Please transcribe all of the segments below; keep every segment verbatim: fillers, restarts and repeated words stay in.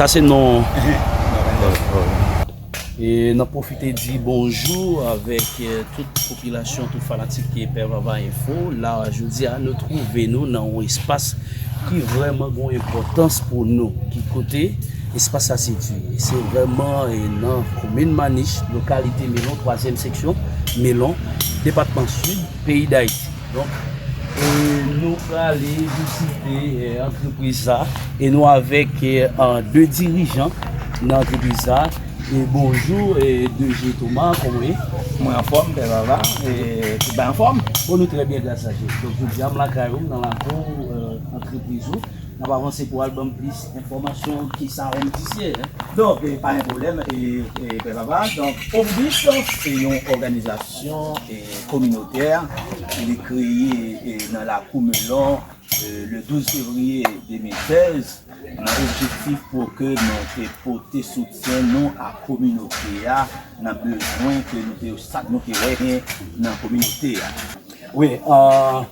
Sa se non. E n ap pwofite di bonjou avèk eh, tout popilasyon, tout fanatik ki Pè Vava Enfo. La, jodi a, nou twouve nou nan yon espas ki vrèman gen yon enpòtans pou nou. Ki kote espas la sitiye? Se vrèman eh, nan komin Manich, lokalite Melon, twazyèm seksyon Melon, depatman Sid, peyi Dayiti. Donk, eh, nou prale vizite eh, antrepriz sa e nou avèk eh, an, de dirijan nan antrepriz sa. E bonjou, eh, D G Thomas, kòman w ye? Mwen anfòm, Pè Vava, e tout bay anfòm. Bon, nou trè byen, gras a Dye. Donk, jodi a, m lakay ou, m nan lakou eh, antrepriz ou. N ap avanse pou w al ban m plis enfòmasyon ki sa Omdis ye. Donk, eh, pa gen pwoblèm, e, e, Pè Vava. Donk, Omdis, se yon òganizasyon e, kominotè. Li kreye e, nan lakou Melon e, le douz fevriye de mil sèz, nan objektif pou ke nou te pote soutyen nou a kominote a, nan bezwen ke nou te, sa k nou te wè gen nan kominote a. Wi, ah,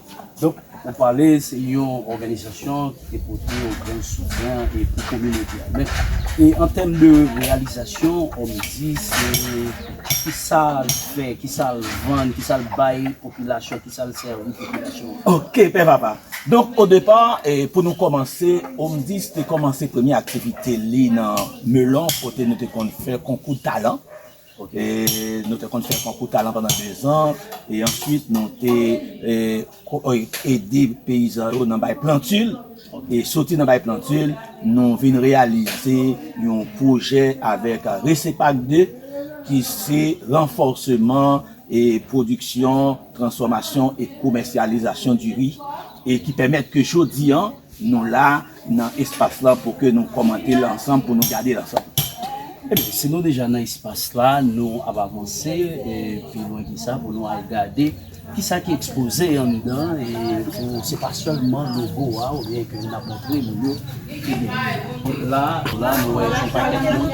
donk, ou pale, se yon òganizasyon ki te pote yon gran soutyen e pou kominote a. Men, e an tèm de reyalizasyon, Omdis, se kisa l fè, kisa l vann, kisa l bay popilasyon, kisa l sèvi popilasyon an? Ok, Pè Vava. Donk, o depa, e, pou nou kòmanse, Omdis te kòmanse premye aktivite li nan Melon, kote nou te konn fè konkou talan. E nou te konn fè konkou talan pandan dezan, e answit nou te e, ko- e, ede peyizan yo nan bay plantil. E soti nan bay plantil, nou vin reyalize yon pwojè avèk Resepak de, ki se ranfòseman e pwodiksyon, transfòmasyon e komèsyalizasyon diri, e ki pèmèt ke jodi an, nou la nan espas la pou ke nou kòmante l ansanm, pou nou gade l ansanm. Ebyen, si nou deja nan espas la, nou ap avanse e pi lwen ki sa pou nou al gade kisa ki ekspoze anndan e pou se pa sèlman logo a oubyen ke n ap montre moun yo. Ebyen, la, la nou wè yon pakèt moun.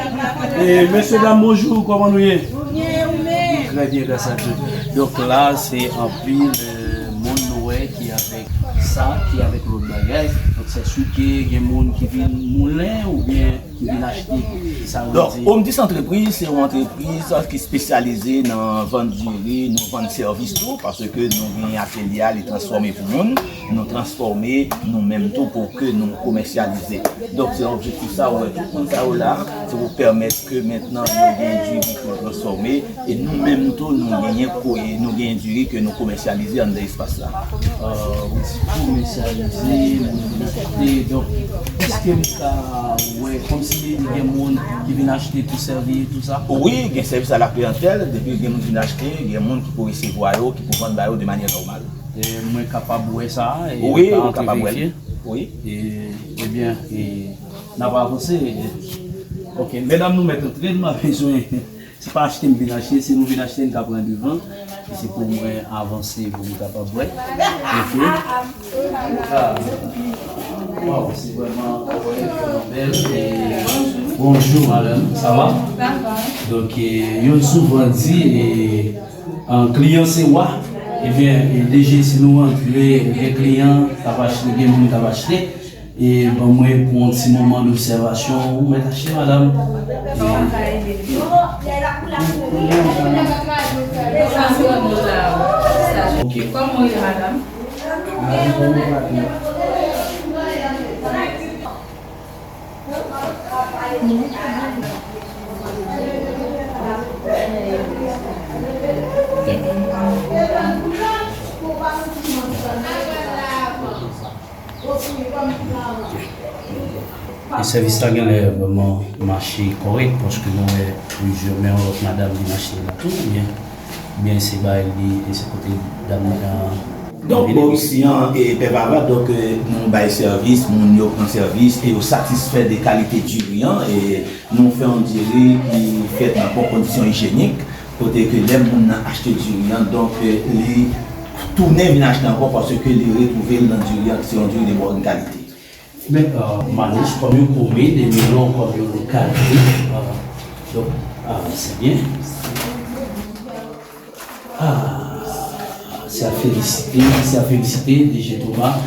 E mesye dam, bonjou, kòman nou ye? Nou byen, ou menm? Trè byen, gras a Dye. Donk la, se anpil eh, moun nou wè ki avèk sa, ki avèk lòt bagay. Donk, se si ke gen moun ki vin moulen oubyen ki vin achte. Sa vle Donk, di Omdis Entreprise se yon antrepriz ki espesyalize nan vann diri, nou vann sèvis tou, paske nou gen atelye a, li transfòme pou moun, nou transfòme nou menm tou pou ke nou komèsyalize. Donk, se objektif sa, ou wè tout moun sa yo la, se pou pèmèt ke mentnan yo gen diri pou yo transfòme, e nou menm tou, nou genyen koye, nou genyen diri ke nou komèsyalize anndan espas la. Euh, ou di komèsyalize, moun vin achte. Donk, èske m ka wè kòmsi gen moun ki vin achte pou sèvi, tou sa? Wi, gen sèvis a la kliyantèl, depi gen moun vin achte, gen moun ki pou resevwa yo, ki pou vann ba yo de manyè nòmal. E mwen kapab wè sa, e Wi, ou ka antre kapab wè l. Verifye? Wi. E, ebyen, e, n ap avanse. Ok, medam, nou mèt antre, nou pa bezwen. Se pa achte m vin achte, si nou vin achte, n ka pran devan. E se pou mwen avanse, pou m kapab wè. Ok. Ah. Wow, se vrèman, vrèman bèl. E, bonjou, madanm. Sa va? Sa va. Donk, e, yo souvan di, e, an, kliyan se wa. Ebyen, e, D G, si nou antre, gen kliyan k ap achte, gen moun k ap achte. E ban mwen pou yon ti moman dobsèvasyon. Ou mèt achte, madanm? Ok. Kòman w ye, madanm? E sèvis la genlè vrèman mache kòrèk, paske nou wè plizyè, men yon lòt madanm vin achte la tou, oubyen, oubyen se bay li, e se kote dam nan vini? Donk, bò isi an, e Pè Vava, donk, e, nou bay sèvis, moun yo pran sèvis, e yo satisfè de kalite diri an, e nou fè yon diri ki fèt nan bon kondisyon ijyenik, kote ke lè moun nan achte diri an, donk, e, li tounen vin achte ankò paske li retwouve l nan diri an, ki se yon diri de bòn kalite. Men, euh, Manich, kòm yon komin, e Melon kòm yon lokalite, euh, donk, euh, se byen. Ah, se a felisite, se a felisite, D G Thomas.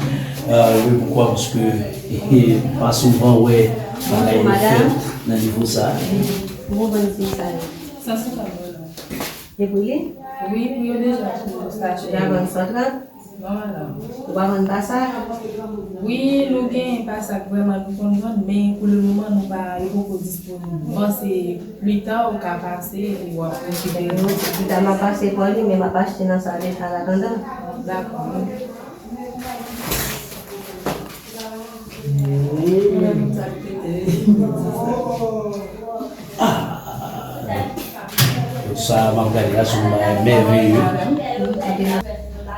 Euh, wi, poukwa? Paske, e, e, pa souvan wè Bagay yo fèt nan nivo sa. Wi, m konprann ti sa yo. San se pa vre. E pou li? Wi, pou yo deja pou sa cheri. Deja vann san trant? Non, madanm. Ou pa vann pasak? Wi, nou gen pasak vrèman nou konn vann, men pou le moman nou pa, yo poko disponib. Bon, se pli ta ou ka pase e w ap rekipere. Pli ta m ap pase pran li, men m ap achte nan sa deja an atandan. Dakò. Ah, sa m ap gade la se yon bagay mèveye.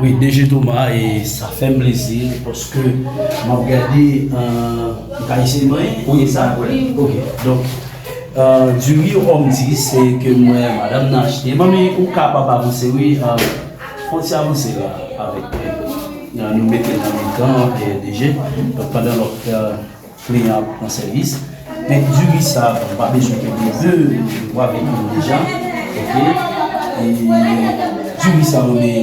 Wi, D G Thomas, e sa fè m plezi paske m ap gade, euh, ou ka eseye manyen? Wi, sa, wi. Ok, donk, euh, diri Omdis, se ke mwen, madanm nan achte. Manmi, ou kapab avanse, wi, euh, fè yon ti avanse la avèk, euh, nou mete l nan mitan, euh, D G. Donk, pandan lòt, euh, kliyan ap pran sèvis. Men diri sa, bon, pa bezwen kenbe de, ou avèk nou deja. Ok? E diri sa, ou ne,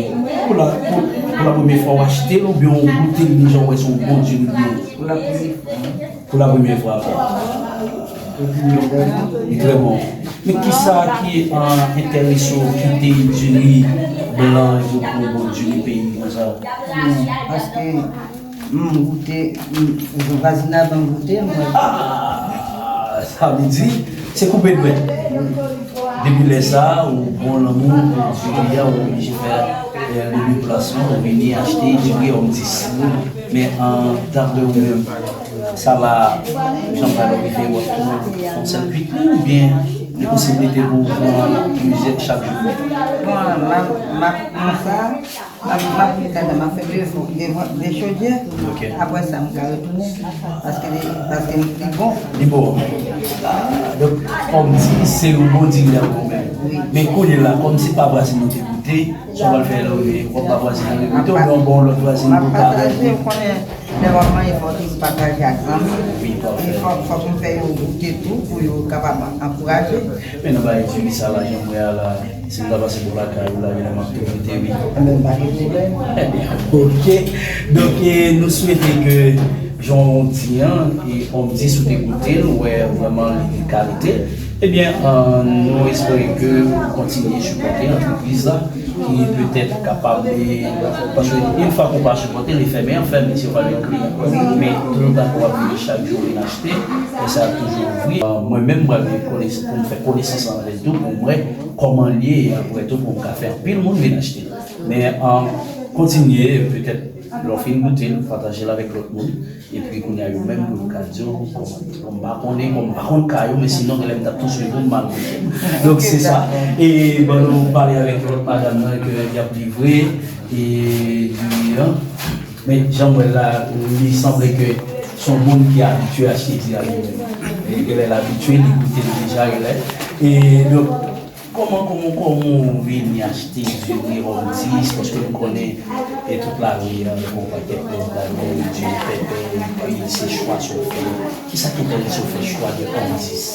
pou la, pou, pou la premyè fwa, ou achte l oubyen ou goute l deja, ou wè se yon bon diri byen? Pou la premyè fwa. Pou la premyè fwa. Li trè bon. Men kisa ki, euh, enterese w kite diri blan epi w pran yon bon diri peyi konsa? Non, paske m goute, m, vwazin la ban m goute, m wè. Ah, sa vle di, se koupe dwèt. Depi lè sa, ou bon lanmou pou diri a, ou oblije fè, euh, le deplasman, ou vini achte diri Omdis. Men, euh, daprè ou menm, sa la, jan pral rive, w ap tou fè yon sèl kwit li, oubyen gen posiblite pou w pran plizyè chak jou? Bon, m ap, m ap pran sa, m ap, m ap met ladan, m ap fè de fò, de, de chodyè. Ok. Apre sa, m ka retounen, paske li, paske li bon. Li bon. Ah, donk, kòm di, se yon bon diri la pou ou menm. Wi. Men kounye la, kòm se pa vwazin nou te goute, sa w pral fè lè w rive, w ap ba vwazin nan regoute oubyen w ba yon lòt vwazin pou ka regoute? M ap pataje, ou konnen, lè w ap manje, fò w toujou pataje ak zanmi. Wi, pafè. E fò, fòk nou fè yo goute tou pou yo kapab ankouraje. Men nan bagay diri sa la, jan m wè a la, si m ta pase bò lakay ou la, genlè m ap tou goute, wi. Enben, pa gen pwoblèm. Ebyen, ok. Donk, e, nou swete ke jan w di an, e, Omdis ou te goute l, ou wè vrèman li de kalite. Ebyen, euh, nou espere ke ou kontinye sipòte antrepriz la, ki petèt kapab, e, paske yon fwa ke w pa sipòte l, li fèmen, an fèmen, si w pa gen kliyan. Men toutan ke w ap vini chak jou vin achte, e sa ap toujou ouvri. Euh, mwen menm, mwen vin kones-, pou m fè konesans avè l tou, pou m wè kòman l ye, e apre tou, pou m ka fè anpil moun vin achte l. Men, euh, kontinye, petèt, lè w fin goute l, pataje l avèk lòt moun. Epi kounye a yo menm pou yo ka di w kòman li ye. Bon, m pa konnen, bon, m pa konn ka yo, men sinon genlè m t ap tou swiv ou, m pa konn. Donk se sa. E ban nou pale avèk lòt madanm nan ke y ap livre, e diri an. Men jan m wè l la, li sanble ke se yon moun ki abitye achte diri a li menm. E genlè l abitye, li goute l deja genlè. E donk, Kòman, kòman, kòman w vini achte diri Omdis? Paske m konnen, e, tout lari an, gen yon pakèt moun k ap vann diri pèpè, epi se chwa sa w fè. Kisa ki enterese w fè chwa de Omdis?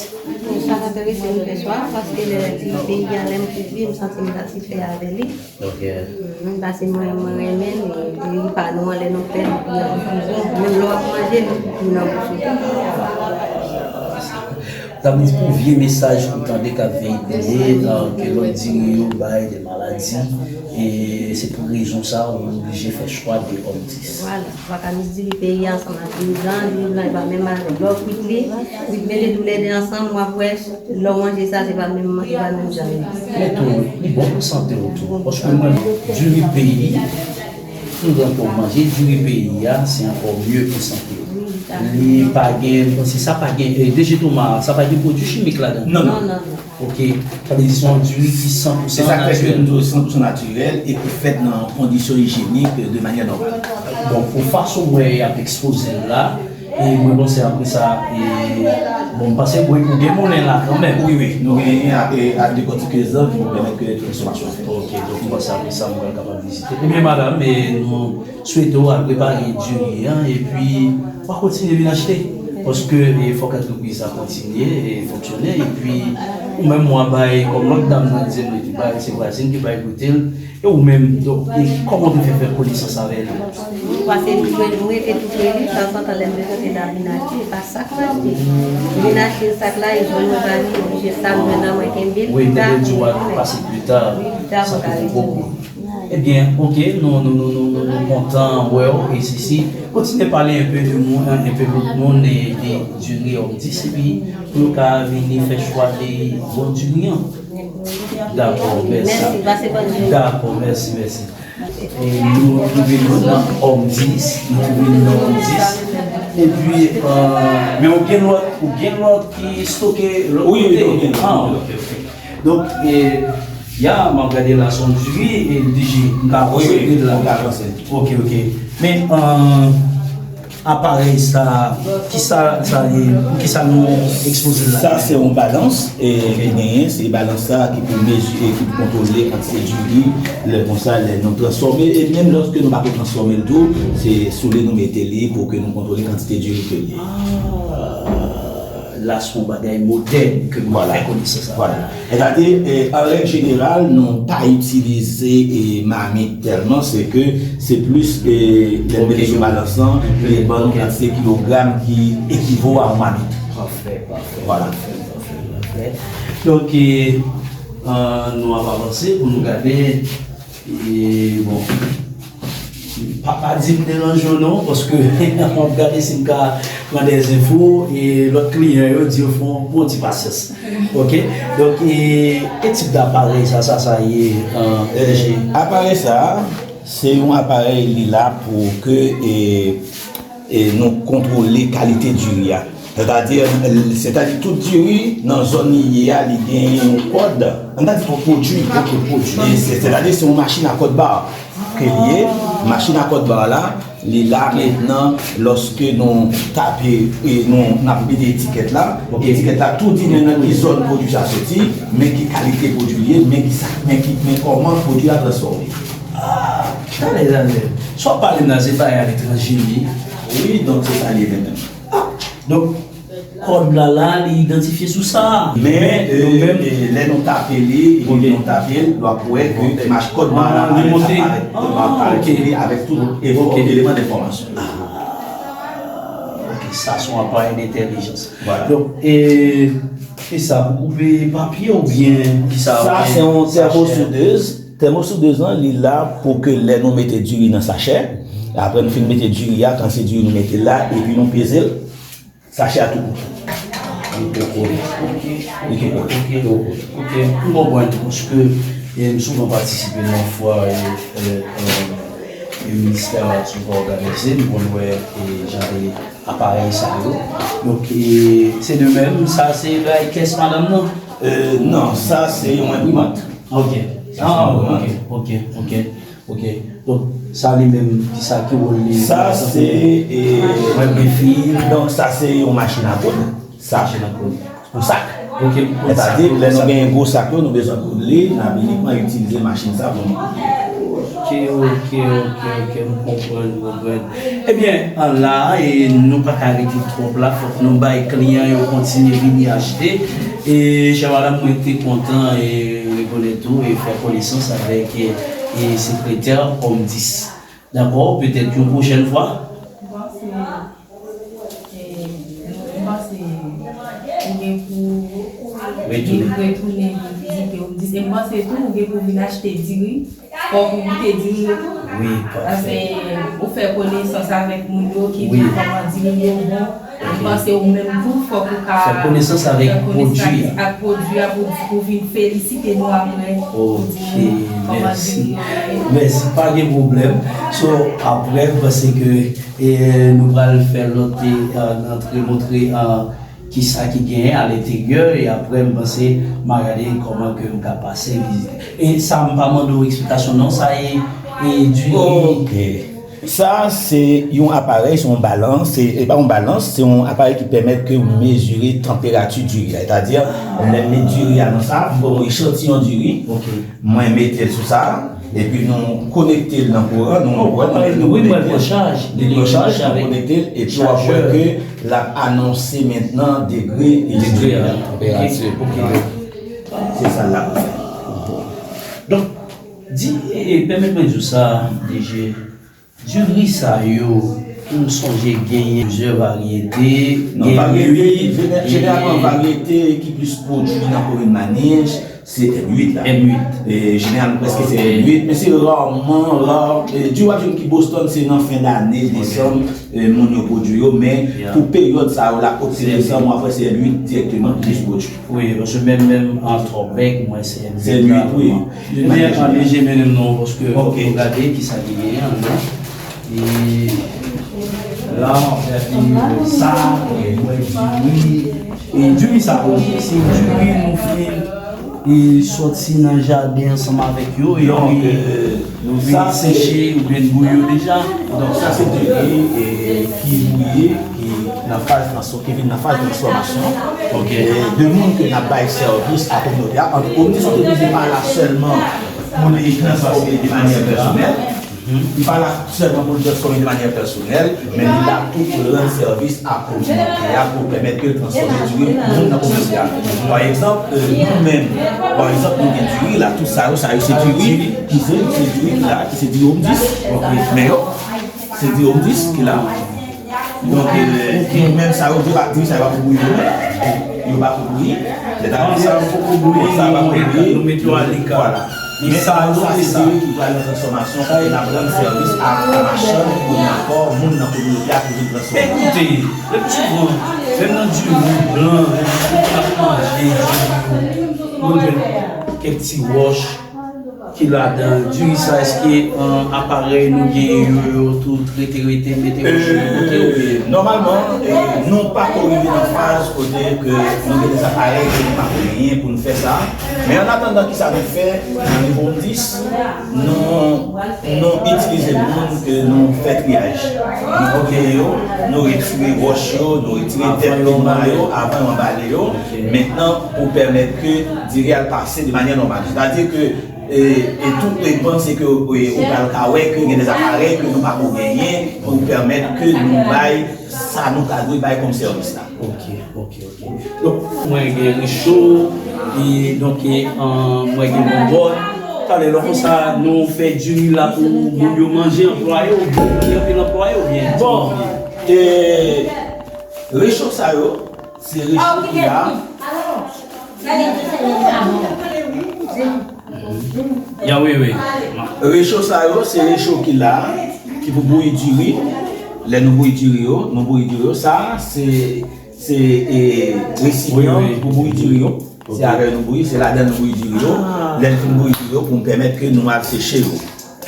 Sa k enterese m fè chwa, paske lè diri peyi a, lè m kouvri, m santi m satisfè avè li. Ok. Mm, paske mwen, mwen renmen l, e diri pa nou an, lè nou fè l, li anfizyon. Menm lè w ap manje l, li nan bouch ou tou. Sa vle di pou vye mesaj ou tande k ap veyikile, euh, ke lòt diri yo bay de maladi, e se pou rezon sa a ou oblije fè chwa de Omdis. Vwala, ou pa ka miks diri peyi a ansanm ak diri blan, diri blan e pa menm bagay. Lè w kwit li, ou mele tou lè de ansanm, w ap wè, lè w manje sa, se pa menm, se pa menm jan li ye. Men tou, li bon pou sante w tou. Paske mwen, diri peyi, Toutan ke w manje diri peyi a, se ankò mye pou sante w. Li pa gen, se sa pa gen, e, D G Thomas, sa pa gen pwodui chimik ladan? Non, non. Non, non, non. Ok, sa vle di se yon diri ki san pou san natirèl. Se sa k fè ke nou di w san pou san natirèl e ki fèt nan kondisyon ijyenik de manyè nòmal. Bon, pou fason w wè y ap ekspoze l la, e mwen panse apre sa, e, bon, m panse ou gen moulen la kanmenm. Wi, wi, nou genyen a, e, a dekòtike zòt pou pèmèt ke konsomasyon fèt. Ok, donk m panse apre sa, m pral kapab vizite. Ebyen, madanm, e, nou swete w al prepare diri an, epi w a kontinye vin achte. Paske, e, fòk antrepriz la kontinye, e, fonksyone, epi Ou menm, mwen bay, kòm lòt dam nan di m li te bay, se vwazin ki bay goute l, e ou menm, donk, e kòman w te fè fè konesans avè l? Pase nou jwenn, nou rete tou pre li, tanzantan lè m bezwen te ta vin achte, e pa sa k m achte. M vin achte sak la, e jwenn mwen pa li, oblije sa m jwenn nan mwen kenbe l. Wi, m te di w a pase pita, sa te pou poko. Ebyen, oke, nou, nou, nou, nou, nou, nou kontan wè w, e sisi. Kontinye pale enpe de moun, enpe lòt moun, e de diri Omdis, epi pou nou ka vini fè chwa de bon diri an. Dakò, mèsi. Mèsi, pase bòn jounen. Dakò, mèsi, mèsi. E nou twouve nou nan Omdis, nou twouve nou nan Omdis. Epi, euh, men ou gen lòt, ou gen lòt ki stoke lòt kote. Wi, wi, wi, wi. Ah, ok, ok. Donk, e, ya, m ap gade la, se yon diri, e, D J, m ka avanse wi, wi, la. Ou ka avanse. Ok, ok. Men, euh, aparèy sa, kisa sa ye, poukisa nou ekspoze l la? Sa se yon balans, e, ki genyen, se balans sa ki pou mezi-, e, ki pou kontwole kantite diri, lè konsa, lè nou transfòme, e menm lòske nou pa ko transfòme l tou, se sou li nou mete li pou ke nou kontwole kantite diri ke li ye. Ah, la se yon bagay modèn ke mwen fè konesans avè l. Vwala. Sètadi, e, an règ jeneral, nou pa itilize, e, mamit tèlman, se ke se plis, e, lè n mete sou balans lan, li ban nou kantite kilogram ki ekivo a yon mamit. Pafè, pafè, pafè, pafè, pafè. Donk, e, e, nou ap avanse pou nou gade, e, bon, pa, pa di m deranje w non, paske m ap gade si m ka pran de enfo, e lòt kliyan yo di yo fè yon bon ti pasyans. Ok? Donk, e, e tip de aparèy sa, sa, sa ye, euh, P D G? Aparèy sa, se yon aparèy li la pou ke, e, e nou kontwole kalite diri a. Sètadi, sètadi tout diri nan zòn li ye a, li gen yon kòd. Ann ta di yon pwodui. Ok, pwodui. E se, sètadi se yon machin a kòd ba ke li ye. Machin a kòd ba la, li la mentnan, lòske nou tape, e nou, n ap mete etikèt la. Ok. Etikèt la tou di nou nan ki zòn pwodui sa soti, men ki kalite pwodui li ye, men ki sa, men ki, men kòman pwodui a transfòme. Ah, talè, talè. Sa w ap pale m la, se bagay aletranje li ye. Wi, donk se sa li ye mentnan. Ah, donk, kòd la la, li idantifye sou sa. Men, men, e, nou menm, e, lè nou tape li, epi nou tape l, w ap wè ke mach kòd ba la parèt, li monte, parèt, ah, parèt ok, sou li avèk tout enfo-, ok, eleman enfòmasyon. Ah, ok, sa se yon aparèy entèlijans. Vwala. Donk, e, e sa pou koupe papye oubyen ki sa? Sa se yon tèmosoudez. Tèmosoudez lan, li la pou ke lè nou mete diri nan sachè, apre nou fin mete diri a, kantite diri nou mete la, epi nou peze l, sachè a tou koupe. Li poko, ok, li poko, ok, ok, m konprann, paske, e, m souvan patisipe nan fwa, e, e, e, e ministè a souvan òganize, m konn wè, e, jan de aparèy sa yo. Donk, e, se de menm, sa se bagay kès madanm nan? E, non, sa se yon enprimant. Ok. Sa se yon enprimant. Ah, ok, ok, ok. Ok. Donk, sa li menm, ki sa ki wòl li? Sa se, e, mwen gen fil. Donk, sa se yon machin a koud. Sa. Machin a koud. Yon sak. Ok, yon sak. Sètadi, lè nou genyen gwo sak yo, nou bezwen koud li, n ap inikman itilize machin sa pou nou koud li. Ok, ok, ok, ok, m konprann, m konprann. Ebyen, an la, e, nou pa ka rete twòp la, fòk nou bay kliyan yo kontinye vini achte. E, chè madanm, mwen te kontan, e, rekonèt ou, e fè konesans avèk, e, e sekretè Omdis. Dakò, petèt yon pwochèn fwa. Bon, se, e, m panse ou gen pou retounen vin vizite Omdis. E m panse tou ou gen pou vin achte diri. Fòk ou goute diri yo tou. Wi, pafè. Paske ou fè konesans avèk moun yo ki di kòman diri yo bon. M panse ou menm tou, fòk ou ka fè konesans avèk pwodui a. Fè konesans ak pwodui a pou, pou vin felisite nou apre. Ok, mèsi. Mèsi, pa gen pwoblèm. So, apre, m panse ke, e, nou pral fè lòt, e, antre, montre, e, kisa ki genyen alenteryè, e apre, m panse, m a gade kòman ke m ka pase vizite. E sa, m pa mande w eksplikasyon, non, sa e, e diri. Ok. Sa se yon aparèy, se yon balans, se, e pa yon balans, se yon aparèy ki pèmèt ke w mezire tanperati diri a. Sètadi, lè m met diri a nan sa, m pran yon echantiyon diri, mwen mete l sou sa, epi nou konekte l nan kouran, nou, nou konekte l, li pran chaj, nou konekte l, epi w ap wè ke l ap anonse mentnan degre, degre a, tanperati. Ok, ok. Se sa l la pou fè. Donk, di, e, pèmèt mwen di w sa, D G, diri sa yo, m sonje genyen plizyè varyete. Non, gen varyete, wi, jeneralman, varyete ki plis pwodui nan komin Manich, se M uit la. M uit. E, jeneralman, prèske se M uit, men se rarman, rar. E, diri w ap jwenn ki Boston, se nan fen dane, desanm, e, moun yo pwodui yo, men pou peryòd sa yo la, oktob, desanm, w ap wè se M uit dirèkteman ki plis pwodui. Wi, paske menm, menm an Tròbèk, mwen se M uit la. Se M uit, wi. Men, men, men, men, non, paske nou gade ki sa ki genyen anndan. E la, w ap gade sa, mwen diri. E diri sa, se diri nou fin e soti nan jaden ansanm avèk yo, epi nou vin seche oubyen bouyi yo deja. Donk, sa se diri e, ki bouyi, ki nan faz transfò-, ki vin nan faz transfòmasyon. Ok. E de moun ke n ap bay sèvis a kominote a. Antrepriz Omnis, antrepriz li pa la sèlman pou li transfòme de manyè pèsonèl. Li pa la sèlman pou l transfòme de manyè pèsonèl, men li la tou pou l rann sèvis a kominote a, pou pèmèt ke l transfòme diri pou moun nan kominote a. Pa egzanp, e, nou menm, pa egzanp, nou gen diri la, tout sa yo, sa yo se diri ki se, se diri ki la, ki se diri Omnis. Men yo, se diri Omnis ki la. Donk, e, nou menm sa yo, diri sa yo pa pou bouyi yo menm. Yo pa pou bouyi. Lè sa yo poko bouyi, sa pa pou bouyi, nou met yo aleka. Vwala. Men sa yo, se diri ki pral nan transfòmasyon, kote n ap rann sèvis a, a machann, oubyen ankò moun nan kominote a ki vin transfòme. Ekoute, le pli souvan, menm nan diri blan, menm si n ap manje diri, nou jwenn kèk ti wòch ki ladan l. Diri sa, èske, e, aparèy nou genyen yo, yo tou rete, rete, mete yo sou kote oubyen? Nòmalman, e, nou pa ko rive nan faz kote ke nou gen de aparèy ke nou pa ko genyen pou nou fè sa. Men an atandan, kisa nou fè nan nivo Omnis, nou, nou itilize moun ke nou fè triyaj. Nou voye yo, nou retire wòch yo, nou retire tèt pigman yo avan yo anbale yo. Mentnan, pou pèmèt ke diri a l pase de manyè nòmal. Sètadi ke E, e tout, e panse ke, e, ou pral ka wè ke gen de aparèy ke nou pa ko genyen pou pèmèt ke nou bay sa nou ta dwe bay kòm sèvis la. Ok, ok, ok. Donk, mwen gen recho, e donk, e, an, mwen gen bonbòn. Talè, lè konsa, nou fè diri la pou moun yo manje, anplwaye, ou gen anpil anplwaye, oubyen? Bon, e, recho sa yo, se recho ki la. Ya, wi, wi. Recho sa yo, se recho ki la, ki pou bouyi diri. Lè nou bouyi diri yo, nou bouyi diri yo. Sa, se, se, e, resipyan ki pou bouyi diri yo. Se avè yo nou bouyi, se ladan nou bouyi diri yo. Lè n fin bouyi diri yo, pou n pèmèt ke nou al seche yo.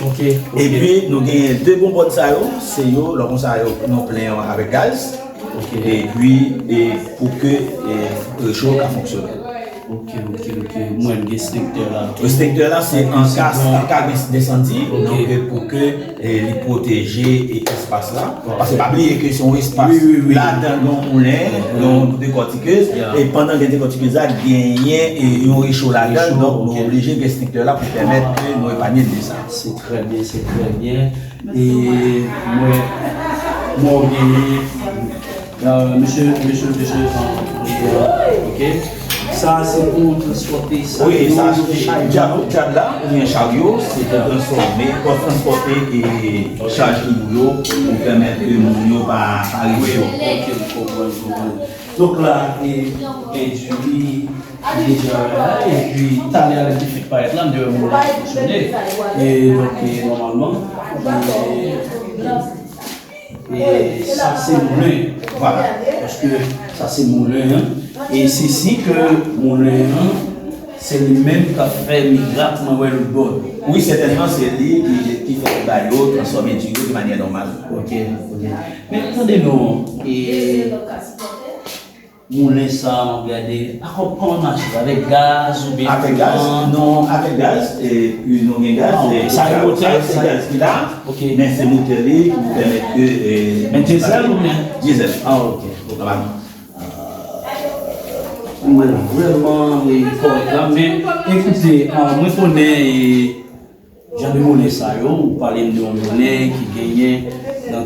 Ok, ok. Epi, nou genyen de bonbòn sa yo, se yo, lè konsa yo, nou plen yo avèk gaz. Ok. Epi, e, pou ke, e, recho ka fonksyone. Ok, ok, ok. Mwen gen estenktè la tou. Estenktè la, se an ka, an ka gen, de ensendi, donk, e, pou ke, e, li pwoteje, e, espas la. Paske pa bliye ke se yon espas ladan, gen yon moulen, gen yon dekòtikez, e pandan gen dekòtikez la, genyen, e, yon recho ladan, donk nou oblije gen estenktè la pou pèmèt ke nou epanye de sa. Se trè byen, se trè byen. E mwen, mwen genyen, e, mesye, mesye, mesye, e, ok. Sa se pou transpòte sa. Wi, sa se djab, djab la, oubyen charyo, se pou transfòme, pou transpòte, e, chaj ki lou yo, pou pèmèt ke moun yo pa, pa rive yo. Ok, m konprann, m konprann. Donk la, e, e diri, deja la, epi talè a lè l te fèk parèt la, m te wè moun nan fonksyone. E donk, e, nòmalman, e, e sa se moulen. Vwala. Paske sa se moulen an. E se si ke moulen an, se li menm k ap fè mirak mwen wè lòt bò. Wi, sètènman, se li ki, ki fè ba yo transfòme diri yo de manyè nòmal. Ok, ok. Men tande non, e, moulen sa, m ap gade, pa kòman, kòman l mache, avèk gaz oubyen kouran? Avèk gaz? Non, avèk gaz, e, wi, nou gen gaz, e, sa yo, sa yo se gaz ki la, men se motè li ki pou pèmèt ke, e, men dizèl oubyen? Dizèl. Ah, ok, ok. Nòmalman. Mwen vrèman, e, kòrèk la, men, ekoute, a, mwen konnen, e, jan de moulen sa yo, ou pale m de yon moulen ki genyen nan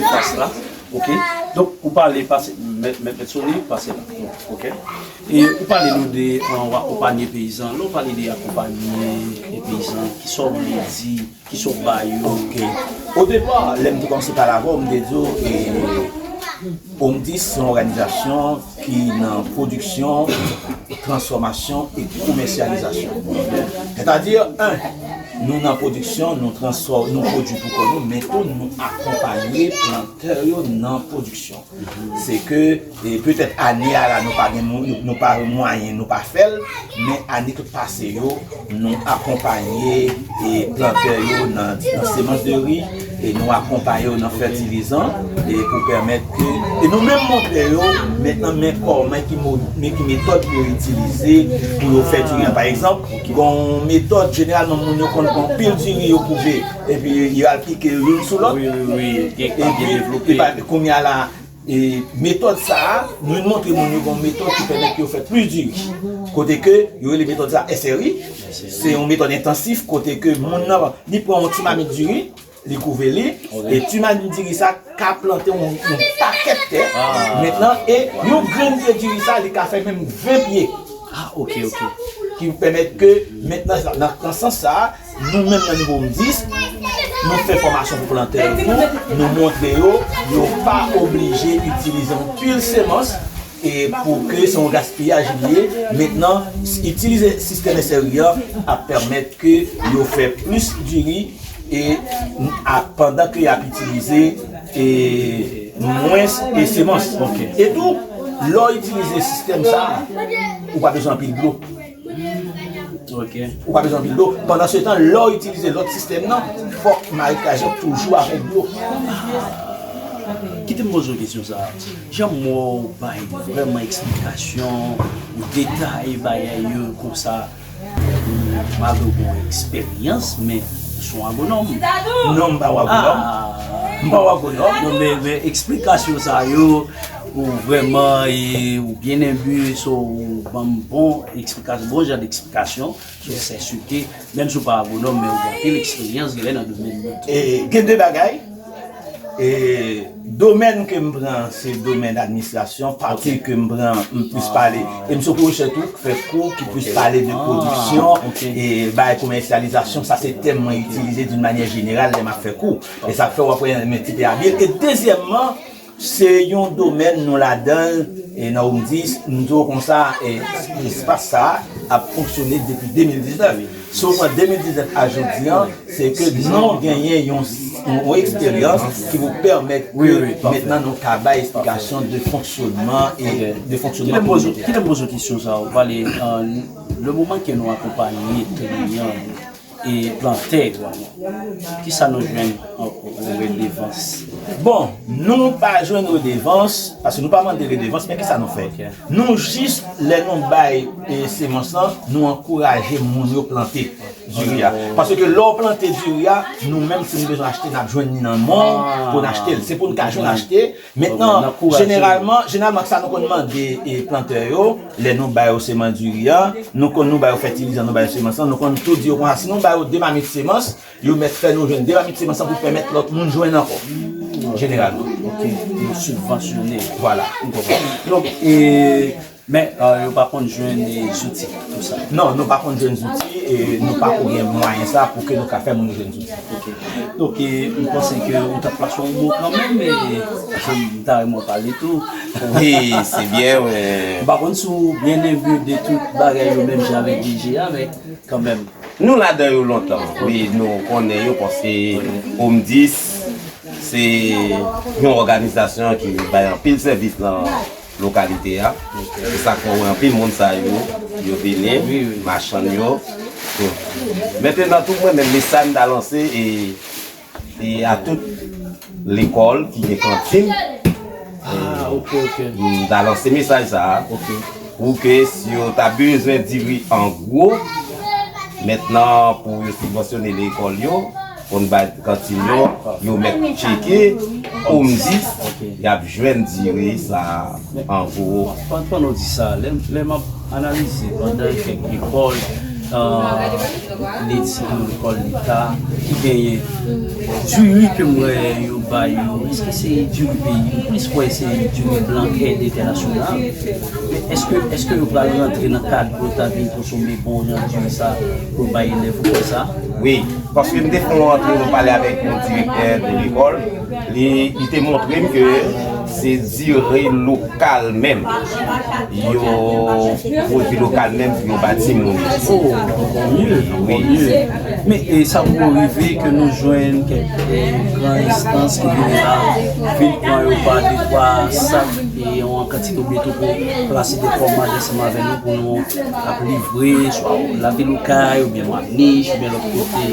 sifas la. Ok. Donk, ou pale, pase, mèt, mèt, mèt Sony, pase la. Ok. E ou pale nou de, euh, w akonpanye peyizan. Lè w pale de akonpanye peyizan, kisa w vle di, kisa w ba yo? Ok. O depa, lè m te kòmanse pale avè w, m te di w, e, Omdis se yon òganizasyon ki nan pwodiksyon, transfòmasyon e komèsyalizasyon. Sètadi, en, nou nan pwodiksyon, nou transfò-, nou pwodui pou kò nou, men tou nou akonpanye plantè yo nan pwodiksyon. Se ke, e, petèt ane a la, nou pa gen mou-, nou pa gen mwayen, nou pa fè l, men ane k pase yo, nou akonpanye, e, plantè yo nan, nan semans de ri, e nou akonpanye yo nan fètilizan, e pou pèmèt ke, e nou menm montre yo, mentnan, men kòman ki mo-, men ki metòd pou yo itilize pou yo fè diri an. Pa egzanp, gen yon metòd, jeneralman, moun yo konn pran pil diri yo kouve, epi yo al pike youn sou lòt. Wi, wi, wi. Gen, gen epi, devlope. Epi, kounye a la, e metòd sa a, nou vin montre moun yo gen yon metòd ki pèmèt yo fè plis diri. Kote ke yo rele metòd sa a S R I, se yon metòd entansif, kote ke moun nan, li pran yon ti mamit diri, li kouve li, e ti mamit diri sa ka plante yon, yon pakèt tè. Mentnan, e yon grenn pye diri sa, li ka fè menm ven pye. Ah, ok, ok. Ki pèmèt ke, mentnan, nan, nan sans sa a, nou menm nan nivo Omdis, nou fè fòmasyon pou plantè yo tou, nou montre yo, yo pa oblije itilize yon pil semans, e pou ke se yon gaspiyaj li ye. Mentnan, itilize sistèm S R I an ap pèmèt ke yo fè plis diri, e a, pandan ke y ap itilize, e, mwens, e, semans. Ok. E tou, lè w itilize sistèm sa a, ou pa bezwen anpil dlo. Ok. Ou pa bezwen anpil dlo. Pandan se tan, lè w itilize lòt sistèm nan, fòk marekaj lan toujou avèk dlo. Kite m poze w kesyon sa a. Jan m wè w bay vrèman eksplikasyon, ou detaye bagay yo konsa, malgre w gen eksperyans, men ou se yon agwonòm. Non, m pa yon agwonòm. Ah. M pa yon agwonòm. Non, men, men eksplikasyon sa yo, ou vrèman, e, ou byen enbi, so, ou ban m bon eksplikasyon, bon jan de eksplikasyon, so, sè sè ke, menm si w pa agwonòm, men ou gen anpil eksperyans, genlè nan domèn nan tou. E, gen de bagay. E, domèn ke m pran, se domèn administrasyon, pati ke m pran, m plis pale. E m se pwofesè tou, k fè kou, ki plis pale de pwodiksyon, e bay komèsyalizasyon, sa se tèm mwen itilize d'une manière générale lè m ap fè kou. E sa k fè w ap wè m ti pe abil. E dezyèmman, se yon domèn nou ladan l, e nan Omdis, m di w konsa, e espas sa a ap fonksyone depi de mil diznèf. Si w pran de mil diznèf a jodi an, se ke nou genyen yon, yon eksperyans ki pou pèmèt ke mentnan nou ka bay esplikasyon de fonksyonman e de fonksyonman kominote a. Kite m poze w kesyon sa a, ou pale, euh, le moman ke nou akonpanye kliyan e plantè yo, kisa nou jwenn an, an redevans? Bon, nou pa jwenn redevans, paske nou pa mande redevans, men kisa nou fè? Ok. Nou jis, lè nou bay, e, semans lan, nou ankouraje moun yo plante diri a. Paske lè w plante diri a, nou menm, si nou bezwen achte, n ap jwenn li nan men w pou n achte l. Se pou n ka jwenn achte. Mentnan, jeneralman, jeneralman, sa nou konn mande, e, plantè yo, lè nou ba yo semans diri a, nou konn nou ba yo fètilizan, nou ba yo semans lan, nou konn tou di yo konsa, si nou ba yo de mamit semans, yo mèt fè nou jwenn de mamit semans lan pou pèmèt lòt moun jwenn ankò. Jeneralman. Ok, yo sibvansyone. Vwala. M konprann. Donk, e, men, e, yo pa konn jwenn, e, zouti, tou sa. Non, nou pa konn jwenn zouti, e nou pa ko gen mwayen sa pou ke nou ka fè moun jwenn zouti. Ok. Donk, e, m panse ke ou t ap plase yon mo kanmenm, e, paske m ta renmen w pale tou. Wi, se byen, wi. M pa konn si w byen enbi de tout bagay yo menm jan avèk D G a, men kanmenm. Nou ladan yo lontan, wi, nou konnen yo, paske Omdis se yon òganizasyon ki bay anpil sèvis nan lokalite a. Se sa k fè w wè anpil moun sa yo, yo vini, machann yo. Mentnan tou, mwen menm, mesaj m ta lanse, e e a tout lekòl ki gen kantin. Ah, ok, ok. M ta lanse mesaj sa a. Ok. Pou ke si yo ta bezwen diri an gwo, mentnan pou yo sibvansyone lekòl yo, pou n bay kantin yo, yo mèt tcheke, Omdis, y ap jwenn diri sa a an gwo. Pandan w di sa, lè, lè m ap analize, pandan kèk lekòl, Leta, lekòl leta ki genyen diri ke m wè yo bay yo, èske se diri peyi? M plis wè se diri blan èd entènasyonal. Men èske, èske yo pral rantre nan kad pou yo ta vin konsome bon jan diri sa pou bay elèv ou kwè sa? Wi, paske m te fè yon rantre, mwen pale avèk yon direktè de lekòl. Li, li te montre m ke se diri lokal menm. Yo pwodui lokal menm pou yo ba timoun yo. Oh, ankò mye, ankò mye. Men e sa poko rive ke nou jwenn kèk e, gran enstans ki vin la, vin pran yo pa de twa sak e yon kantite oubyen tou pou plase de kòmand ansanm avè nou pou nou ap livre, swa lave lokay, oubyen Mwanich, oubyen lòt kote?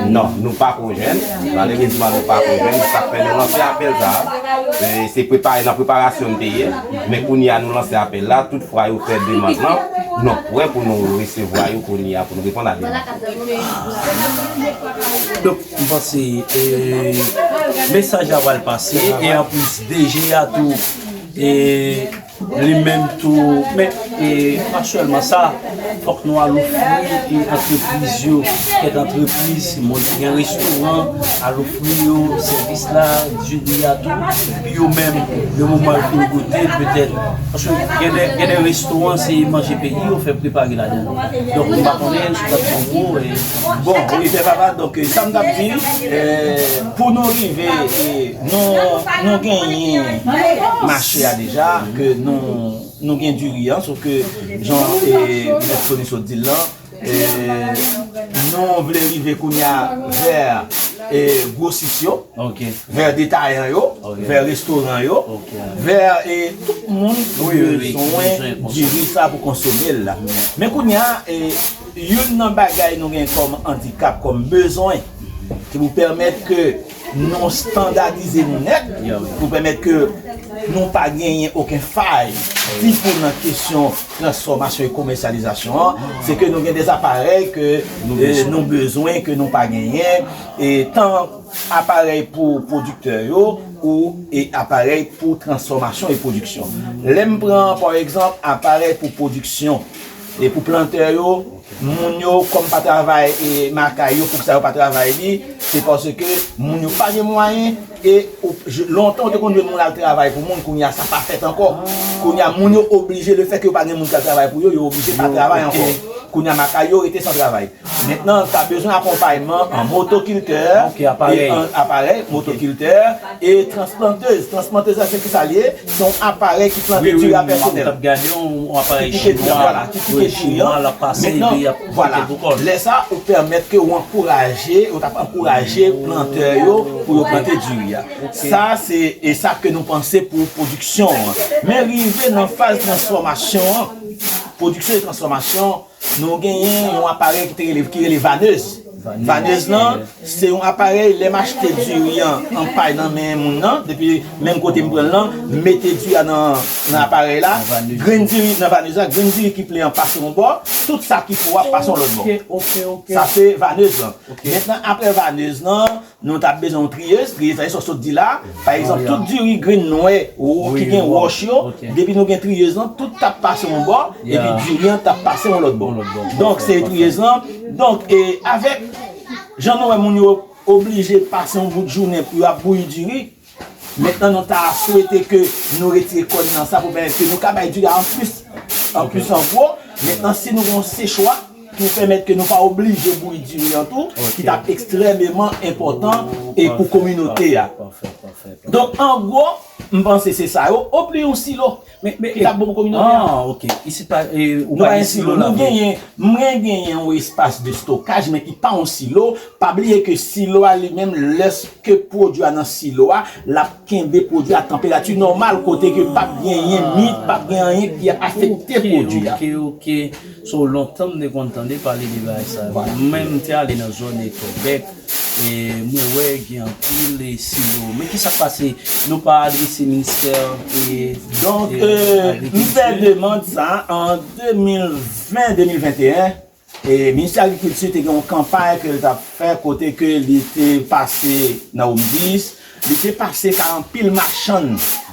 Non, nou pako jwenn. Malerezman, nou pako jwenn. Se sa k fè nou lanse apèl sa a. E, se prepare, nan preparasyon n te ye. Men kounye a, nou lanse apèl la. Toutfwa yo fè demann lan, nou prè pou nou resevwa yo kounye a, pou nou reponn a demann. Donk, m panse e, mesaj la pral pase. E anplis, D G a tou, e, li menm tou, men e, pa sèlman sa, fòk nou al ofri e, antrepriz yo, kèk antrepriz, moun ki gen restoran, al ofri yo sèvis la, diri a tou, pou yo menm, le moman yo fin goute, petèt, paske gen de, gen de restoran, se manje peyi yo fè prepare ladan. Donk, m pa konnen si w t ap di yon mo, e, bon, wi, fè papa, donk, e, sa m t ap di, e, pou nou rive, e, nou, nou genyen mache a deja, ke nou, nou gen diri an, sof ke jan, e, Mèt Tony sot di l lan, e, nou vle rive kounye a vè, e, gwosis yo, vè detayan yo, vè restoran yo, vè, e, tout moun ki bezwen diri sa pou konsome l la. Men kounye a, e, youn nan bagay nou gen kòm andikap, kòm bezwen, ki pou pèmèt ke nou estandadize nou nèt, pou pèmèt ke nou pa genyen okenn fay, sitou nan kesyon transfòmasyon e komèsyalizasyon an, se ke nou gen de aparèy ke, e, nou bezwen, ke nou pa genyen, e, tan aparèy pou pwodiktè yo ou, e, aparèy pou transfòmasyon e pwodiksyon. Lè m pran, pa egzanp, aparèy pou pwodiksyon e pou plantè yo, moun yo kòm pa travay e makay yo, poukisa yo pa travay li, se paske moun yo pa gen mwayen e ou, je, lontan ou te konn jwenn moun al travay pou moun, kounye a sa pa fèt ankò. Kounye a moun yo oblije, lefètke yo pa gen moun k al travay pou yo, yo oblije pa travay ankò. Kounye a makay yo rete san travay. Mentnan, sa bezwen akonpayman an motokiltè, e an aparèy, motokiltè, e transplantèz. Transplantèz la, se ki sa l ye? Se yon aparèy ki plante diri a pèsonèl. Ki pike diri an, vwala, ki pike diri an. Mentnan, vwala, lè sa, ou pèmèt ke ou ankouraje, ou t ap ankouraje plantè yo pou yo plante diri a. Sa, se, e sa ke nou panse pou pwodiksyon an. Men rive nan faz transfòmasyon an, pwodiksyon e transfòmasyon, nou genyen yon aparèy ki te rele, ki rele vanez. Vanez lan, se yon aparèy, lè m achte diri an an pay nan men moun nan, depi menm kote m pran l lan, m mete diri a nan, nan aparèy la, grenn diri nan vanez la, grenn diri ki plen an pase yon bò, tout sa ki po a pase yon lòt bò. Sa se vanez lan. Mentnan, apre vanez lan, nou t ap bezwen yon triyez, triyez sa se sa w sot di la. Pa egzanp, tout diri grenn nwè ou ki gen wòch yo, depi nou gen triyez lan, tout t ap pase yon bò, epi diri an t ap pase yon lòt bò. Donk, se triyez lan. Donk, e avèk jan nou wè moun yo oblije pase yon bout jounen pou yo ap bouyi diri, mentnan nou ta swete ke nou retire kòn nan sa pou pèmèt ke nou ka bay diri a anplis, anplis an gwo. Mentnan, si nou gen yon sechwa, pou pèmèt ke nou pa oblije bouyi diri an tou, ki t ap ekstrèmeman enpòtan e pou kominote a. Donk, an gwo, m panse se sa yo, oubli yon silo ki t ap bon pou kominote a. Nou pa gen silo, nou genyen, mwen genyen yon espas de stokaj, men ki pa yon silo. Pa bliye ke silo a li menm, lèske pwodui a nan silo a, l ap kenbe pwodui a tanperati nòmal, kote ke p ap genyen mit, p ap gen anyen ki afekte pwodui a. Ok, ok, ok. So, lontan m te konn tande pale de bagay sa yo. Vwala. Mwen menm, m te ale nan zòn Etobèk, e mwen wè gen anpil, e, silo. Men ki sa k pase? Nou pa adrese ministè, e, donk, e, e, m fè demann sa an de mil ven, de mil venteyen. E, Ministè Agrikilti te gen yon kanpay ke l t ap fè kote ke li te pase nan Omdis, li te pase kay anpil machann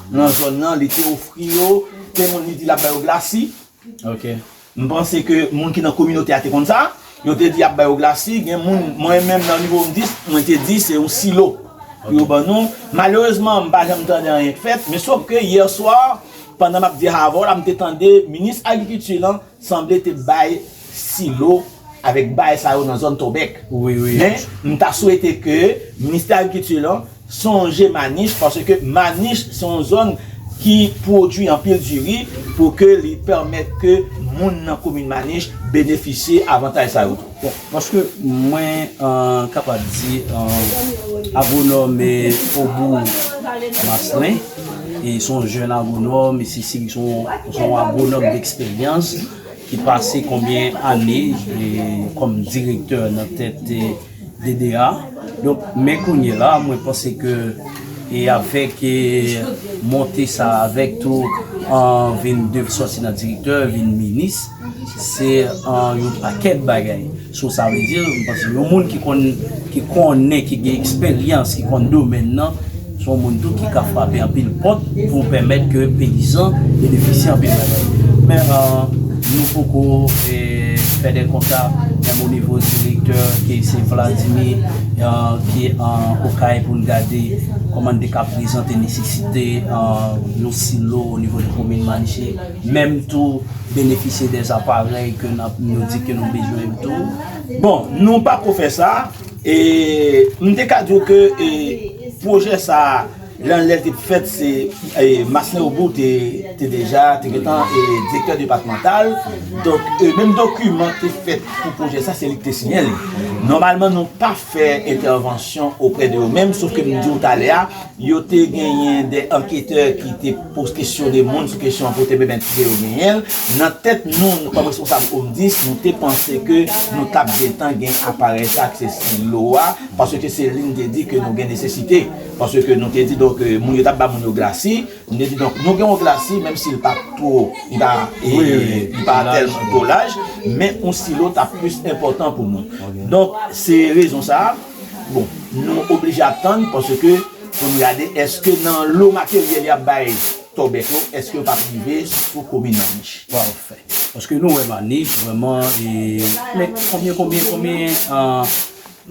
nan zòn nan, li te ofri yo, gen moun li di l ap ba yo glasi. Ok. M panse ke moun ki nan kominote a te konn sa. Yo te di y ap ba yo glasi. Gen moun, mwen menm nan nivo m dis, mwen te di se yon silo pou yo ban nou. Malerezman, m pa janm tande anyen k fèt, men sof ke yè swa, pandan m ap di avè w la, m te tande minis agrikilti lan sanble te bay silo avèk bay sa yo nan zòn Tòbèk. Wi, wi. Men, m ta swete ke ministè agrikilti lan sonje Manich, paske Manich se yon zòn ki pwodui anpil diri pou ke li pèmèt ke moun nan komin Manich benefisye avantaj sa yo tou. Bon, paske mwen, eh, kapab di, eh, agwonòm, eh, Obou Maslin, e se yon jèn agwonòm, e se, se, se yon, se yon agwonòm deksperyans ki pase konbyen ane, eh, kòm direktè nan tèt, eh, D D A. Donk, men kounye la, mwen panse ke, e avèk, e monte sa, avèk tou, an vin de sòti nan direktè, vin minis, se, an, yon pakèt bagay. So, sa vle di, mwen panse yon moun ki konn, ki konnen, ki gen eksperyans, ki konn domèn nan, se yon moun tou ki ka frape anpil pòt pou pèmèt ke peyizan benefisye anpil bagay. Men, eh, nou poko, eh, fè de kontak, menm o nivo direktè, ke se Vladimir, eh, ki an Okay pou n gade kòman n te ka prezante nesesite, eh, yon silo o nivo de komin Manich, menm tou benefisye de aparèy ke n ap, nou di ke nou bezwen tou. Bon, nou pa ko fè sa, e m te ka di w ke, e, pwojè sa a, lè, lè l te fèt, se, e, Maslin Obou te, te deja, te gentan, e, direktè depatmantal. Donk, e, menm dokiman te fèt pou pwojè sa, se li ki te siyen li. Nòmalman, nou pa fè entèvansyon oprè de yo menm, sof ke m di w talè a, yo te genyen de anketè ki te poz kesyone moun sou kesyon an pou te pèmèt ke yo genyen l. Nan tèt nou, nou kòm responsab O M dis, nou te panse ke nou t ap gentan gen aparèy sa, ke se silo a, paske se li n te di ke nou gen nesesite. Paske nou te di, donk, eh, moun yo t ap ba moun yo glasi, nou te di, donk, nou gen yon glasi, menm si l pa two, li pa, eh, li pa tèlman two laj, men yon silo t ap plis enpòtan pou nou. Donk, se rezon sa a, bon, nou oblije ap tann, paske pou n gade èske nan lo materyèl y ap bay Tòbèk yo, èske yo p ap rive sou komin Manich. Pafè. Paske nou wè Manich, vrèman, e, men konbyen, konbyen, konbyen, ah,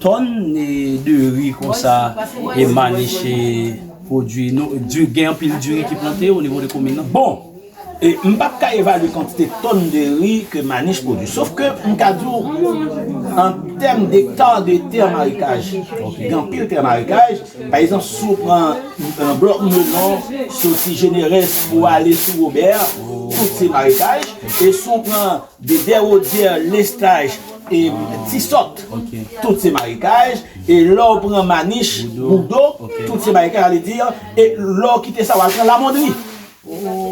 tòn, e, de ri konsa, e, Manich, e, pwodui? Nou, di, gen anpil diri ki plante o nivo de komin nan? Bon, e, m p ap ka evalye kantite tòn de ri ke Manich pwodui. Sof ke m ka di w, an tèm dekta de tè marekaj, gen anpil tè marekaj. Pa egzanp, si w pran, eh, blòk Menon, soti Jenerès pou ale sou Wobè, tout se marekaj. E si w pran de Dèwodyè, Lestaj, e Tisòt, tout se marekaj. E lè w pran Manich, Boudo, tout se marekaj, sa vle di, e lè w kite sa, w al pran Lamondri.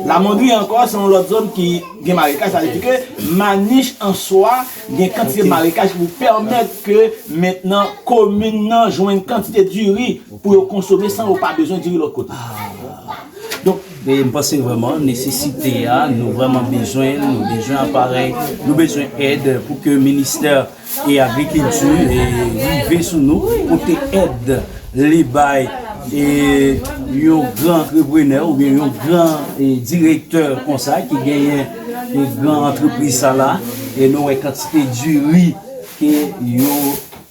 Lamondri ankò, se yon lòt zòn ki gen marekaj, sa vle di ke Manich an swa gen kantite marekaj pou pèmèt ke mentnan komin nan jwenn kantite diri pou yo konsome san yo pa bezwen diri lòt kote. Donk, e m panse vrèman nesesite a, nou vrèman bezwen l, nou bezwen aparèy, nou bezwen èd pou ke ministè e agrikilti, e rive sou nou, pote èd li bay, e yon gran antreprenè oubyen yon gran, e direktè konsa ki genyen, e gran antrepriz sa la, e nou wè kantite diri ke yo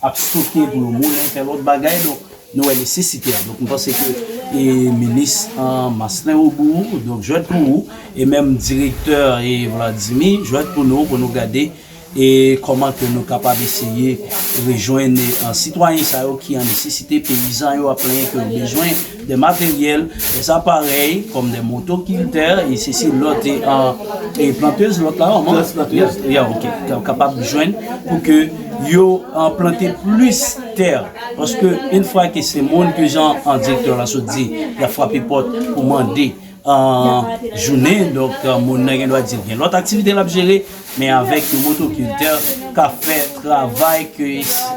ap stoke pou yo moulen, fè lòt bagay. Donk, nou wè nesesite a. Donk, m panse ke, e minis, an, Maslin Obou, donk, jwèt pou ou, e menm direktè, e Vladimir, jwèt pou nou, pou nou gade, e kòman ke nou kapab eseye rejwenn, e, sitwayen sa yo ki an nesesite, peyizan yo ap plenyen ke yo bezwen de materyèl, de aparèy, kòm de motokiltè, e sesi lòt, e, an, e plantez, lòt la, kòman? Plantez, plantez. Ya, ya, ok. Ka-, kapab jwenn pou ke yo, an, plante plis tè. Paske, yon fwa ke se moun ke jan an direktè la sot di, y ap frape pòt pou mande, an, jounen, donk, an, moun nan gen dwa di l gen lòt aktivite l ap jere, men avèk yon motokiltè k ap fè travay ke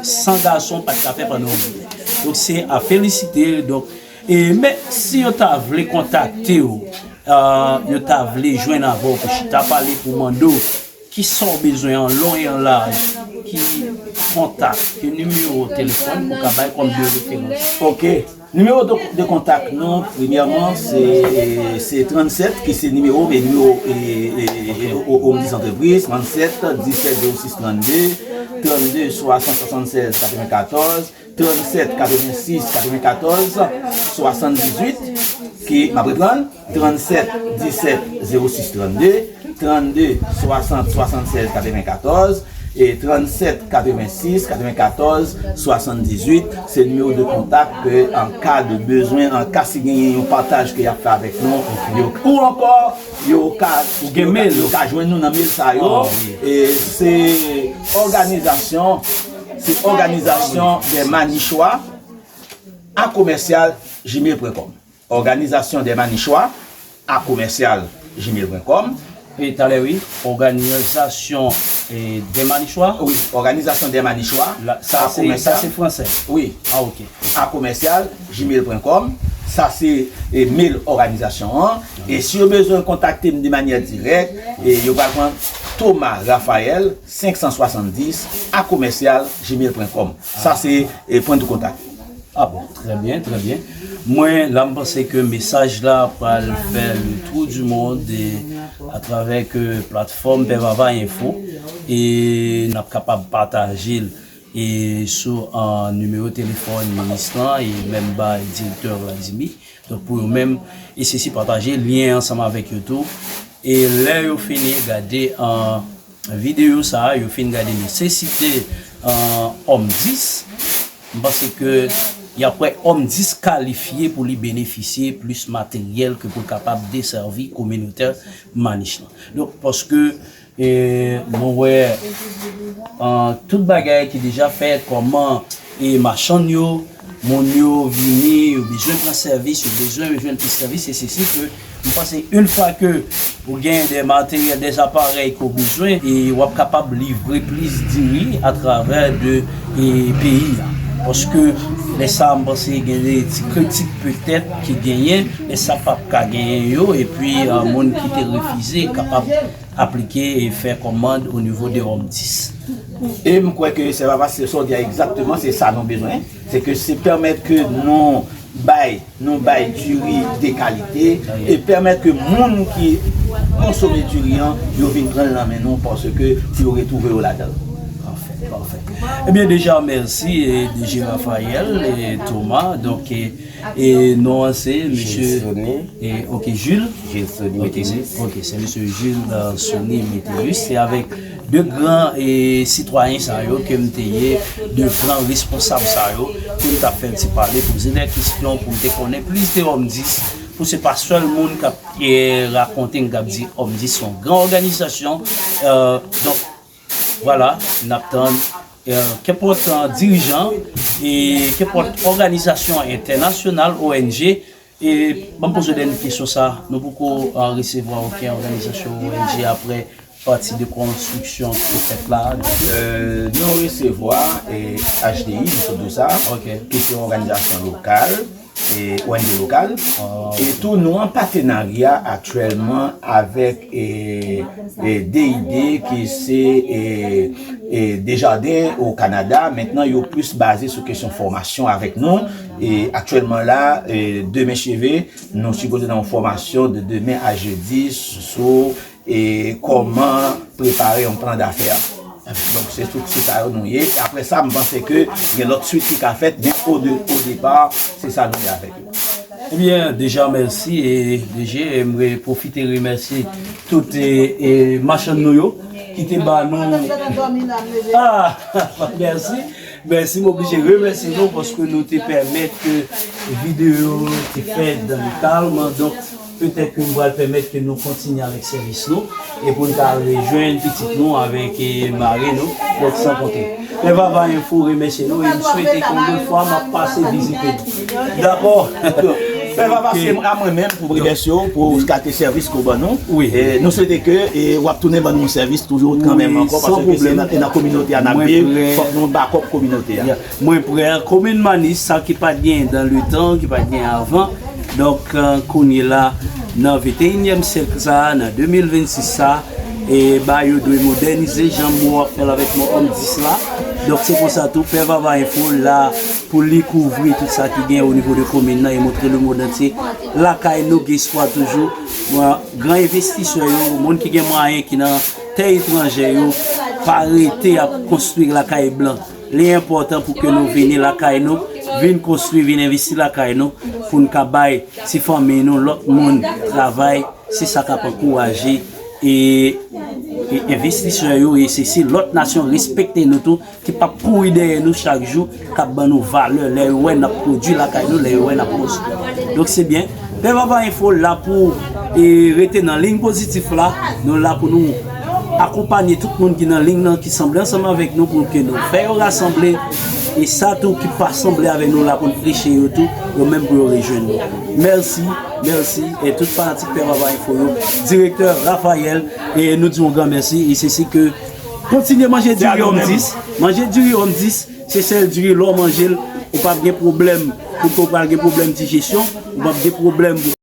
san gason pa t ka fè pandan yon jounen. Donk, se a felisite, donk, e, men si yo ta vle kontakte w, an, yo ta vle jwenn avè w pou chita pale, pou mande w kisa w bezwen an lon e an laj, ki, kontak, ki nimewo telefòn ou ka bay kòm de referans? Ok. Nimewo de, de kontak nou, premyèman, se, se trannsèt, ki se nimewo, men nimewo, e, e, e, o, o, Omdis Antrepriz, trannsèt disèt zewo sis trannde, trannde swasant swasanntsèz katrevenkatòz, trannsèt katrevensis katrevenkatòz swasanndizuit, ki, m ap reprann, trannsèt disèt zewo sis trannde, trannde swasant swasanntsèz katrevenkatòz, e trannsèt katrevensis katrevenkatòz swasanndizuit, se nimewo de kontak ke an ka de bezwen, an ka si genyen yon pataj ke y ap fè avèk nou, yo, ou ankò, yo ka, ou gen mail, yo ka jwenn nou nan mail sa yo. Ah, wi. E se òganizasyon, se òganizasyon dè Manichwa a komèsyal gmail pwen kòm. Òganizasyon dè Manichwa a komèsyal gmail pwen kòm. E talè, wi, òganizasyon, e, dè Manichwa? Wi, òganizasyon dè Manichwa. La, sa a se, sa komèsyal, se fransè? Wi. Ah, ok. A komèsyal gmail pwen kòm. Sa se, e, mail òganizasyon an. E si yo bezwen kontakte m de manyè dirèk, e, yo pral pran Thomas Raphaël senk san swasanndis a komèsyal gmail pwen kòm. Sa se, e, pwen de kontak. Ah bon, trè byen, trè byen. Mwen, la, m panse ke mesaj la pral fè le tour du monde, e, atravè ke platfòm Pè Vava Info, e n ap kapab pataje l, e, sou, an, nimewo telefòn minis lan, e menm ba direktè Vladimir. Donk, pou yo menm, e sesi pataje lyen ansanm avèk yo tou. E lè yo fini gade, an, videyo sa a, yo fin gade nesesite, an, Omdis, m panse ke y ap wè Omdis kalifye pou li benefisye plis materyèl ke pou l kapab desèvi kominote Manich lan. Donk, paske, e, nou wè, an, tout bagay ki deja fèt, kòman, e, machann yo, moun yo vini, yo bezwen pran sèvis, yo bezwen jwenn plis sèvis, e se si ke m panse, yon fwa ke ou gen de materyèl, de aparèy ke w bezwen, e w ap kapab livre plis diri atravè de, e, peyi a. Paske lè sa a, m panse gen de ti kritik petèt ki genyen, men sa p ap ka genyen yo, epi, e, moun ki te refize kapab aplike e fè kòmand o nivo de Omdis. E m kwè ke se pa fasil, sa w di a egzakteman, se sa nou bezwen. Se ke se pèmèt ke nou bay, nou bay diri de kalite e pèmèt ke moun ki konsome diri an, yo vin pran l nan men nou, paske pou yo retwouve yo ladan l. Pafè, pafè. Ebyen, deja, mèsi, e, D G Raphaël, e, Thomas. Donk, e, e non an se mesye, Jules Sony. E, ok, Jules. Jules Sony Métellus. Ok, se mesye Jules, euh, Sony Métellus. Se avèk de gran, e, sitwayen sa yo ke m te ye, de gran responsab sa yo, ke m t ap fè ti pale, poze de kesyon, pou m te konnen plis de Omdis, pou se pa sèl moun k ap, e, rakonte m, k ap di Omdis se yon gran òganizasyon. Euh, donk, vwala, n ap tann, e, kenpòt, e, dirijan e kenpòt òganizasyon entènasyonal, O N G, e ban m poze w dènye kesyon sa, nou poko, e, resevwa okenn òganizasyon O N G apre pati de konstriksyon ki te fèt la? Euh, nou resevwa, e, H D I, nou sot di w sa, ok, ki se yon òganizasyon lokal, e, O N G lokal. Ah, e tou, nou an patenarya aktyèlman avèk, e, e, D I D, ki se, e, e, Desjardins o Kanada. Mentnan, yo plis baze sou kesyon fòmasyon avèk nou. E aktyèlman la, e, demen cheve, nou sipoze nan yon fòmasyon de demen a jedi sou e kòman prepare yon plan d'affaires. Donk, se sou ti sa yo nou ye. E apre sa, m panse ke gen lòt swit ki ka fèt, men o de, o depa, se sa nou ye avèk yo. Ebyen, deja, mèsi, e D G, e m re-, pwofite remèsye tout, e, e machann nou yo ki te ba nou. Ah, mèsi. Mèsi, m oblije remèsye nou paske nou te pèmèt ke videyo te fèt dans le calme. Donk, petèt ke m pral pèmèt ke nou kontinye avèk sèvis nou e pou n ka rejwenn pitit nou avèk, e, mari nou, donk san konte. Pè Vava Info remèsye nou e m swete ke yon lòt fwa m ap pase vizite nou. Dakò. Pè Vava, se a mwen menm pou remèsye w pou kalite sèvis ke w ban nou. Wi. E nou swete ke, e, w ap tounen ban nou yon sèvis toujou kanmenm ankò, paske se nan, nan kominote a n ap viv, fòk nou bakòp kominote a. Mwen prè, komin Manich, sa ki pa t gen dans le temps, ki pa t gen avan. Donk, e, kounye la, nan venteyinyèm syèk sa, nan de mil vennsis sa, e ba yo dwe modènize jan m wè w ap fè l avèk mo Omdis la. Donk se konsa tou, Pè Vava Enfo la pou li kouvri tout sa ki gen o nivo de komin nan e montre lemonn antye lakay nou gen espwa toujou. Mwen, gran envestisè yo, moun ki gen mwayen ki nan tè etranje yo, pa rete ap konstwi lakay blan. Li enpòtan pou ke nou vini lakay nou, vin konstwi, vin envesti lakay nou, pou n ka bay ti fanmi nou, lòt moun travay. Se sa k ap ankouraje e, e envestisè yo e se si lòt nasyon respekte nou tou, ki p ap kouri dèyè nou chak jou, k ap ban nou valè lè yo wè n ap pwodui lakay nou, lè yo wè n ap konstwi. Donk se byen. Pè Vava Enfo la pou e rete nan liy pozitif la. Nou la pou nou akonpanye tout moun ki nan liy nan, ki sanble ansanm avèk nou pou ke nou fè yo rasanble. E sa tou ki pa sanble avèk nou la pou n preche yo tou, yo menm pou yo rejwenn nou. Mèsi, mèsi. E tout fanatik Pè Vava Enfo yo, direktè Raphaël, e nou di yon gran mèsi. E se si ke kontinye manje diri òm dis. Manje diri òm dis, se sèl diri lè w manje l, ou p ap gen pwoblèm. Pou ke w pral gen pwoblèm dijesyon, ou p ap gen pwoblèm.